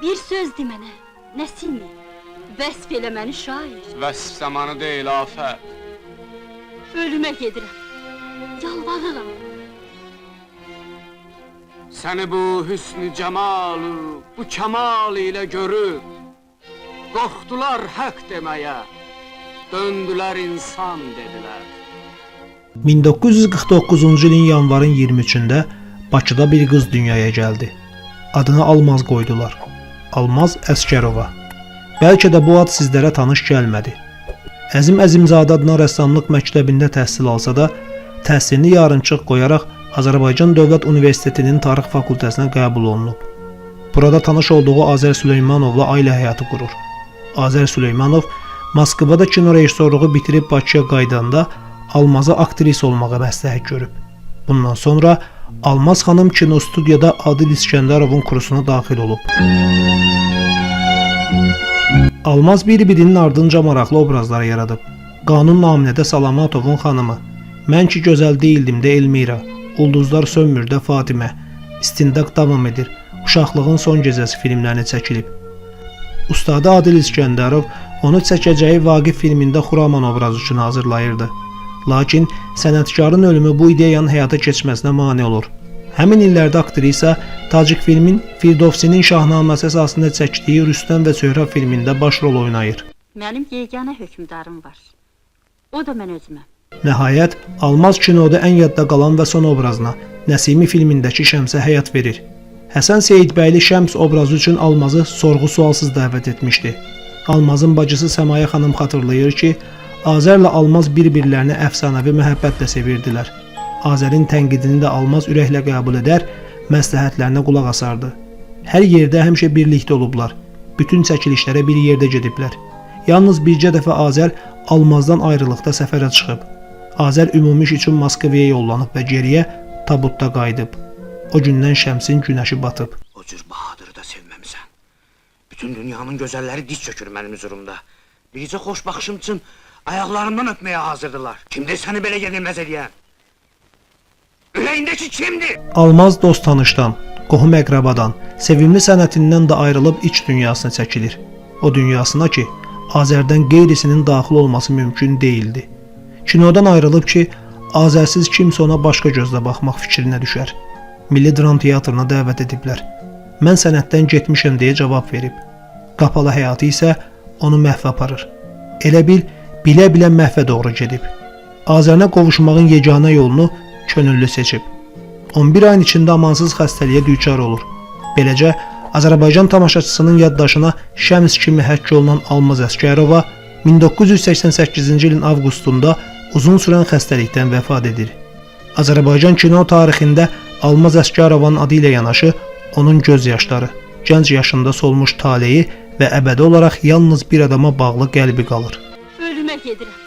Bir söz de mənə, Nəsimi, vəsf elə məni şair. Vəsf zamanı deyil afət. Ölümə gedirəm, yalvarıram. Səni bu hüsnü cəmalı, bu kəmal ilə görüb, qorxdular haqq deməyə, döndülər insan dedilər. 1949-cu ilin yanvarın 23-də Bakıda bir qız dünyaya gəldi. Adını Almaz qoydular. Almaz Əsgərova. Bəlkə də bu ad sizlərə tanış gəlmədi. Əzim Əzimzadə adına rəssamlıq məktəbində təhsil alsa da, təhsilini yarımçıq qoyaraq Azərbaycan Dövlət Universitetinin Tarix fakültəsinə qəbul olunub. Burada tanış olduğu Azər Süleymanovla ailə həyatı qurur. Azər Süleymanov Moskvada kino rejissorluğu bitirib Bakıya qayıdanda Almaza aktrisa olmağa məsləhət görüb. Bundan sonra Almaz xanım kinostudiyada Adil İskəndərovun kursuna daxil olub. Almaz bir-birinin ardınca maraqlı obrazlar yaradıb. Qanun naminədə Salamatovun xanımı, Mən ki gözəl deyildim də Elmira, Ulduzlar sönmür də Fatimə, İstintaq davam edir, Uşaqlığın son gecəsi filmlərini çəkilib. Ustadı Adil İskəndərov onu çəkəcəyi Vaqif filmində Xuraman obrazı üçün hazırlayırdı. Lakin sənətkarın ölümü bu ideyanın həyata keçməsinə mane olur. Həmin illərdə aktrisa Tacik filmin Firdovsinin Şahnaməsi əsasında çəkdiyi Rüstəm və Söhrab filmində baş rol oynayır. Mənim yeganə hökmdarım var. O da mən özüməm. Nəhayət, Almaz kinoda ən yadda qalan və son obrazına Nəsimi filmindəki Şəmsə həyat verir. Həsən Seyidbəyli Şəms obrazı üçün Almazı sorğu-sualsız dəvət etmişdi. Almazın bacısı Səmayə xanım xatırlayır ki, Azərlə Almaz bir-birlərini əfsanəvi məhəbbətlə sevirdilər. Azərin tənqidini də Almaz ürəklə qəbul edər, məsləhətlərinə qulaq asardı. Hər yerdə həmişə birlikdə olublar. Bütün çəkilişlərə bir yerdə gediblər. Yalnız bircə dəfə Azər Almazdan ayrılıqda səfərə çıxıb. Azər ümumi iş üçün Moskvaya yollanıb və geriyə tabutda qayıdıb. O gündən Şəmsin günəşi batıb. O cür Bahadır'ı da sevməmisən. Bütün dünyanın gözəlləri diz çökür mənim hüzurumda. Bircə xoş baxışım üçün ayaqlarımdan öpməyə hazırdılar. Kimdir səni belə yenilməz eləyən? Ürəyindəki kimdir? Almaz dost tanışdan, qohum əqrabadan, sevimli sənətindən də ayrılıb iç dünyasına çəkilir. O dünyasına ki, Azərdən qeyrisinin daxil olması mümkün deyildi. Kinodan ayrılıb ki, Azərsiz kimsə ona başqa gözlə baxmaq fikrinə düşər. Milli Dram Teatrına dəvət ediblər. Mən sənətdən getmişəm deyə cavab verib. Qapalı həyatı isə onu məhvə aparır. Elə bil, bilə-bilə məhvə doğru gedib. Azərinə qovuşmağın yeganə yolunu könüllü seçib. 11 ayın içində amansız xəstəliyə düçar olur. Beləcə Azərbaycan tamaşaçısının yaddaşına Şəms kimi həkk olunan Almaz Əsgərova 1988-ci ilin avqustunda uzun sürən xəstəlikdən vəfat edir. Azərbaycan kino tarixində Almaz Əsgərovanın adı ilə yanaşı onun göz yaşları, gənc yaşında solmuş taleyi və əbədi olaraq yalnız bir adama bağlı qəlbi qalır. Ölümə gedirəm.